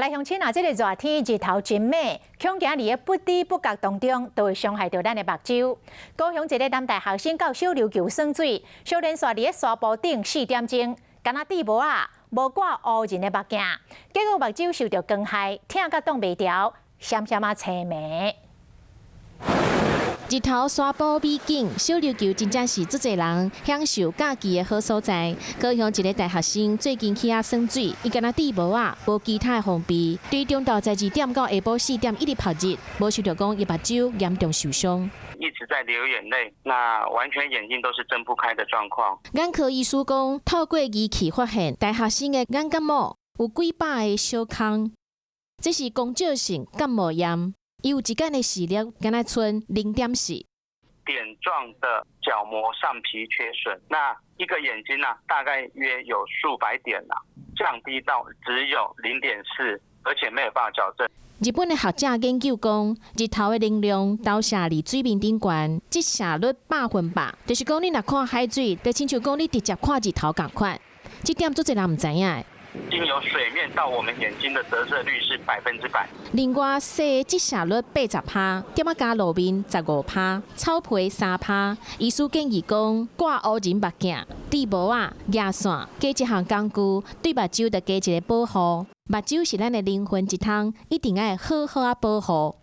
來鄉親啊，這個熱天日頭真猛，恐驚佇咧不知不覺當中，都會傷害著咱的目睭。高雄一个男大學生佮小琉球耍水，小連紲佇咧沙坡頂4點鐘，敢若戴帽仔，無掛烏仁的目鏡，結果目睭受著光害，疼甲擋袂牢，閃閃仔青暝。日頭沙埔美景，小琉球真正是足濟人享受假期的好所在。高雄一个大學生最近去遐耍水，伊敢若戴帽仔，無其他的防備，對中晝十二點到下晡4點一直曝日，無想著講伊目睭嚴重受傷。一直在流眼淚，那完全眼睛都是睜不開的狀況。眼科醫師講，透過儀器發現，大學生的眼角膜有幾百个小孔，這是光照性角膜炎。伊有一眼的視力，敢若賰0.4。點狀的角膜上皮缺損，那一個眼睛呢，大概約有數百點啦，降低到只有0.4，而且沒有辦法矯正。日本的學者研究講，日頭的能量投射佇水面頂懸，折射率100%，就是講你若看海水，就親像講你直接看日頭仝款。這點足濟人毋知影。經由水面到我們眼睛的折射率是100%。另外，雪的折射率80趴，點仔加路面15趴，草皮3趴。醫師建議講，掛烏仁目鏡、戴帽仔、牙線，加一項工具，對目睭著加一个保護。目睭是咱的靈魂一窗，一定愛好好仔保護。